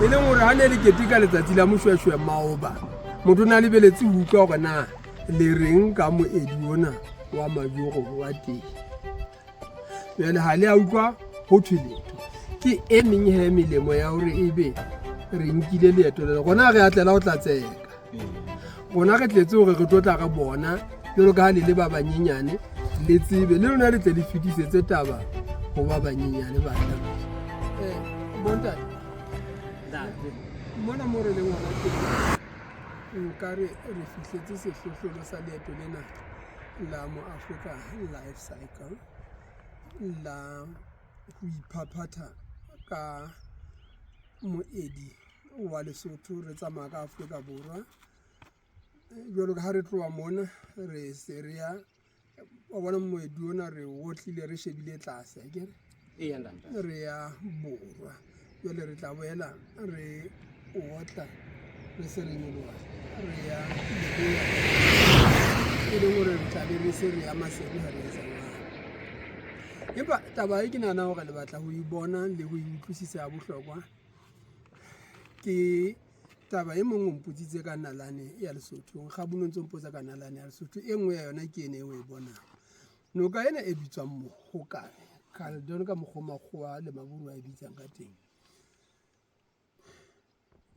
E leng hore ha ne le keteka letsatsi la Moshoeshoe maoba, motho o ne a lebeletse ho utlwa hore na le reng ka moedi ona wa majoro wa teng. Jwale ha le a utlwa ho thwe letho. Ke e meng he melemo ya hore ebe re nkile leeto lena. Rona re atlela ho tla tseka. Rona re tletse hore re tlo tla re bona jwalo ka ha le le ba banyenyane le tsebe le lona le tle le fetisetse taba ho ba banyenyane ba tlang. Bontate, mona mo re leng hona teng nka re re fihletse sehlohlolo sa leeto lena la mo Africa Life Cycle la ho iphaphatha ka moedi wa Lesotho re tsamaya ka Afrika Borwa. Jwalo ka ha re tloha mona re se re ya wa bona moedi ona re otlile re shebile tlase akere re ya borwa. Jwale re tla boela re otla re se re nyoloha re ya leboya e leng hore re tla be re se re ya Maseru ha re etsa jwalo. Empa taba e ke nahana hore le batla ho e bona le ho e utlwisisa ya bohlokwa ke taba e mong o mpotsitse ka nalane ya Lesotho. Nkgabune o ntso mpotsa ka nalane ya Lesotho. E nngwe ya yona ke ena eo o e bonang. Noka ena e bitswang Mohokare, Caledon ka mokgwa makgowa le maburu a e bitsang ka teng.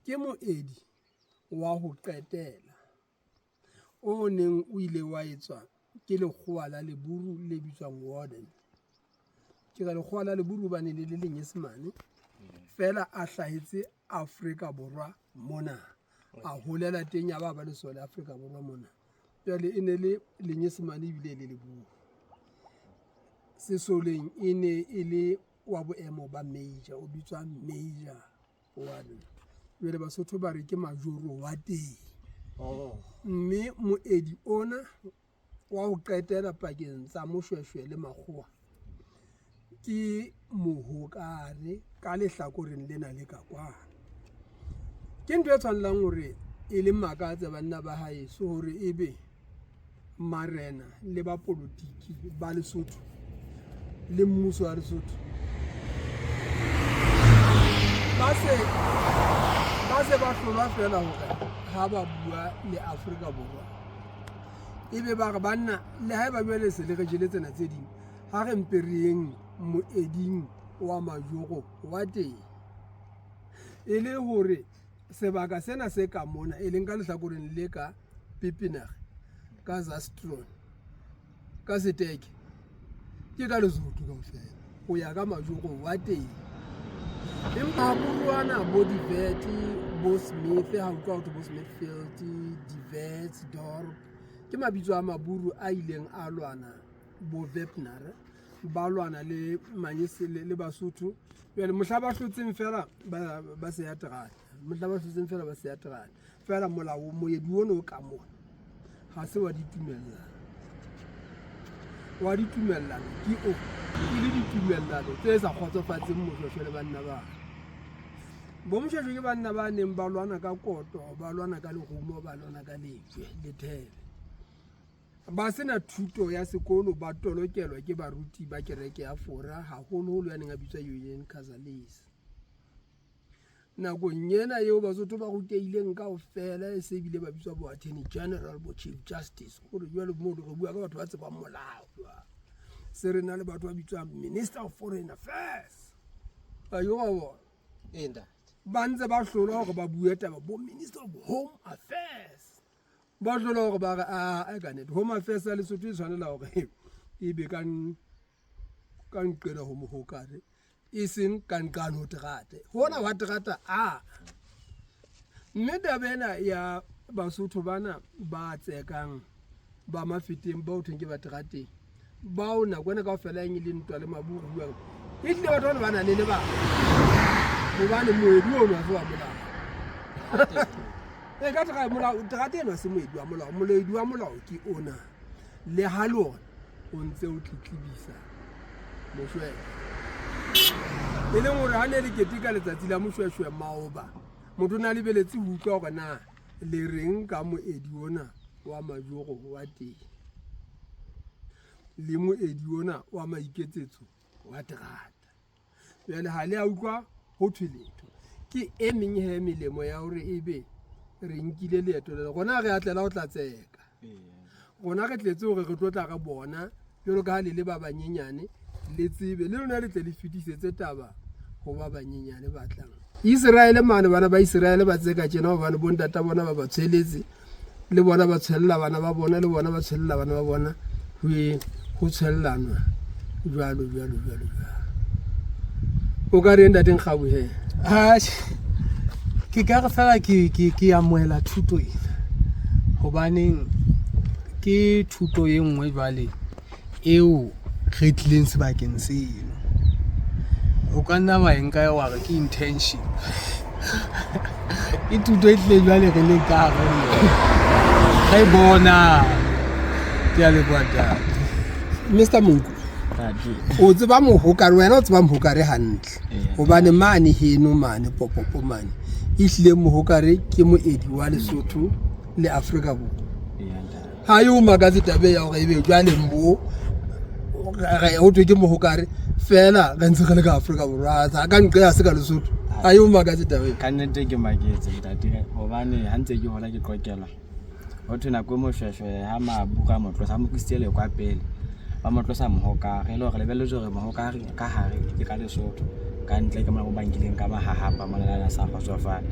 Ke moedi wa ho qetela o neng o ile wa etswa ke lekgowa la leburu le bitswang Warden. Ke re lekgowa la leburu hobane le le lenyesemane feela a hlahetse Afrika Borwa mona. A holela teng ya ba ba lesole Afrika Borwa mona. Jwale e ne le lenyesemane ebile e le leburu. Sesoleng e ne e le wa boemo ba major, o bitswa Major Warden. Jwale Basotho ba re ke majoro wa teng. Mme moedi ona wa ho qetela pakeng tsa Moshweshwe le Makgowa ke Mohokare ka lehlakoreng lena le ka kwana. Ke ntho e tshwanelang hore e le makatse banna ba haeso hore ebe marena le bapolotiki ba Lesotho le mmuso wa Lesotho ba se ba hlolwa feela hore ha ba bua le Afrika Borwa ebe ba re banna le haeba jwale se le re jele tsena tse ding ha re mpe re yeng moeding wa majoro wa teng e le hore sebaka sena se ka mona e leng ka lehlakoreng le ka Pipinag ka Zastron ka Seteke ke ka Lesotho kaofela ho ya ka majoro wa teng. Empa boruana bo Divet bo Smith ha utlwa ho thwe bo Smithfield Divet Dorp ke mabitso a maburu a ileng a lwana bo Vepner ba lwana le manyese le Basotho. Jwale mohla ba hlotseng fela ba se ya terata, mohla ba hlotseng fela ba se ya terata fela molao moedi ono o ka mona ga se wa ditumellano. Wa ditumellano ke o e le ditumellano tse sa kgotsofatseng Moshweshwe le banna ba. Bo Moshweshwe ke banna ba neng ba lwana ka koto, ba lwana ka lerumo, ba lwana ka lejwe le thebe. Ba sena thuto ya sekolo, ba tolokelwa ke baruti ba kereke ya Fora, haholoholo ya neng a bitswa Eugene Cazalis. Nakong ena eo Basotho ba rutehileng kaofela e se ebile ba bitswa bo Attorney General, bo Chief Justice. Hore jwale moo re bua ka batho ba tsebang molao jwale. Se re na le batho ba bitswang Minister of Foreign Affairs. A yo wa bona. Ee, ntate. Ba ntse ba hlolwa hore ba bue taba bo Minister of Home Affairs. Ba hlolwa hore ba re a ka nnete Home Affairs ya Lesotho e tshwanela hore e be ka ka nqela ho Mohokare e seng ka nqane ho terata. Hona wa terata a. Mme taba ena ya Basotho bana ba tsekang ba Mafeteng bao thweng ke ba terateng bao nako ena kaofela eng e le ntwa le maburu jwang e tlile batho bana ba na le lebaka hobane moedi ono ha se wa molao. E ka tera molao terata eno ha se moedi wa molao. Moedi wa molao ke ona le ha le ona o ntse o tletlebisa Moshweshwe. E leng hore ha ne le keteka letsatsi la Moshweshwe maoba, motho o ne a lebeletse ho utlwa hore na le reng ka moedi ona wa majoro wa teng le moedi ona wa maiketsetso wa terata. Jwale ha le a utlwa ho thwe letho. Ke e meng he melemo ya hore ebe re nkile leeto le rona re atlela ho tla tseka. Rona re tletse hore re tlo tla re bona jwalo ka ha le le ba banyenyane, le tsebe le lona le tle le fetisetse taba ho ba banyenyane ba tlang. Iseraele mane, bana ba Iseraele ba tseka tjena hobane bontata bona ba ba tshweletse, le bona ba tshwella bana ba bona, le bona ba tshwella bana ba bona, ho e ho tshwellanwa jwalo jwalo jwalo jwalo. O ka reng ntate Nkgabu he? Atjhe, ke ka re fela ke amohela thuto ena, hobaneng ke thuto e nngwe jwale eo re tlileng sebakeng seno. O ka nna wa e nka wa re ke internship. Ke thuto e tlileng jwale re le ka hare ho yona. Re bona. Ke a leboha ntate. Mr Monku, o tseba mohokare, wena o tseba mohokare hantle, hobane mane heno mane Popopo mane ehlile mohokare ke moedi wa Lesotho le Afrika Borwa. Ha e o makatse taba ya hore ebe jwale mo ho thwe ke mohokare fela re ntse re le ka Afrika Borwa, a ka nqe a se ka Lesotho. Ha e o makatse taba eo. Ka nnete ke maketse ntate, hobane ha ntse ke hola ke qokelwa ho thwe nako e Moshweshwe ha Maburu a mo tlosa, a mo tlositse lekwa pele, ba mo tlosa mohokare, e le hore lebelletse hore mohokare ka hare ke ka Lesotho, ka ntle ke mona mo ba nkileng ka mahahapa mona a sa kgotsofala.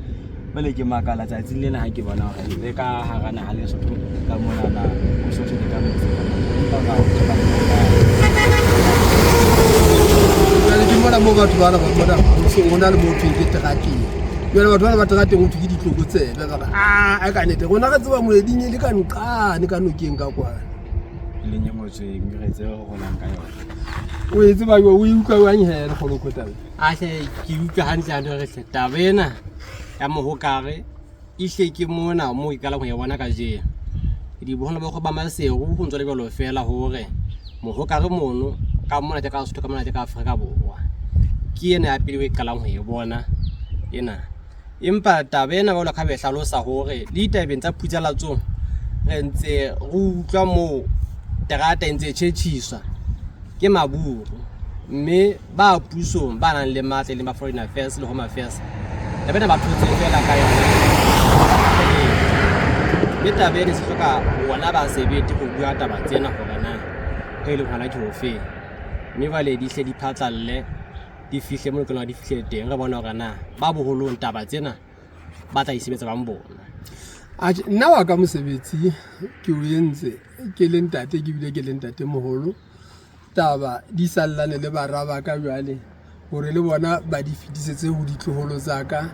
Jwale ke makala tsatsing lena ha ke bona hore le ka hara naha Lesotho ka monana Mosotho le ka mose empa ka ho tseba Jwale ke mona moo batho bana ba mona mmusong ho na le mo thweng ke terateng. Jwale batho bana ba terateng ho thwe ke ditlokotsebe, ba re a ka nnete rona re tseba moeding e le ka nqane ka nokeng ka kwana. E leng e ngotsweng re tsebe ho golang ka yona. O e tseba jwang? O e utlwa jwang he Lekgolokwe taba? Ahle ke utlwa hantle hantle hore hle taba ena ya mohokare ehle ke mona moo ke qalang ho e bona kajeno. Diboholo ba ba Maseru ho ntso le jwalo fela hore mohokare mono ka mona ke ka Lesotho ka mona ke ka Afrika Borwa. Ke ena ya pele e qalang ho e bona ena. Empa taba ena jwalo ka ha ba e hlalosa hore le ditabeng tsa phutsalatsong re ntse re utlwa moo terata e ntse e tjhetjhiswa ke Maburu, mme ba pusong ba nang le matla e leng ba Foreign Affairs le Home Affairs, taba ena ba thotse fela ka yona. Mme taba ena e se hloka bona ba sebete ho bua taba tsena hore na ho e leng hona ke hofeng, mme jwale di hle di phatlalle di fihle mo lokelang di fihle teng, re bone hore na ba boholong taba tsena ba tla di sebetsa bang bona. Atjhe, nna wa ka mosebetsi ke o entse ke le ntate, ke bile ke le ntate moholo. Taba di sallane le bara ba ka jwale hore le bona ba di fetisetse ho ditloholo tsa ka,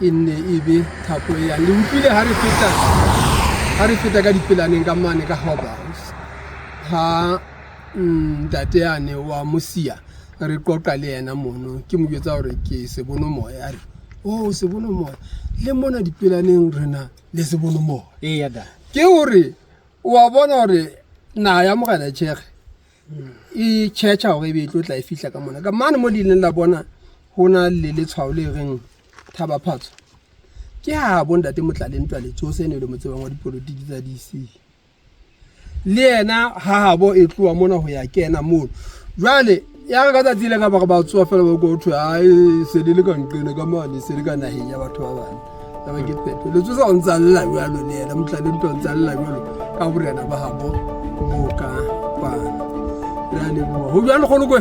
e nne e be thapo e yang. Le utlwile ha re feta, ha re feta ka dipelaneng ka mane ka Hobhouse, ha ntate yane wa Mosia re qoqa le yena mono, ke mo jwetsa hore ke sebono moya, a re o sebono moya le mona dipelaneng re na le sebono moya. Eya da. Ke hore wa bona hore naha ya Morena Tjhere e tjhetjha hore ebe e tlo tla e fihla ka mona. Ka mane mo le ileng la bona ho na le letshwao le reng Thabaphatso, ke ha bo ntate Motlale Ntwa Letsoso ene le mo tsebang wa dipolotiki tsa DC. Le yena ha habo e tloha mona ho ya kena mono. Jwale ya re ka tsatsi le ka ba re ba tsoha fela ba utlwa ho thwe ae se le le ka nqene ka mane, se le ka naheng ya batho ba bang. Ya ba ke phetho. Letsosa o ntsa lla jwalo le yena, Motlale Ntwa o ntsa lla jwalo ka borena ba habo bo ka kwana. Re a leboha. Ho jwang Lekgolokwe?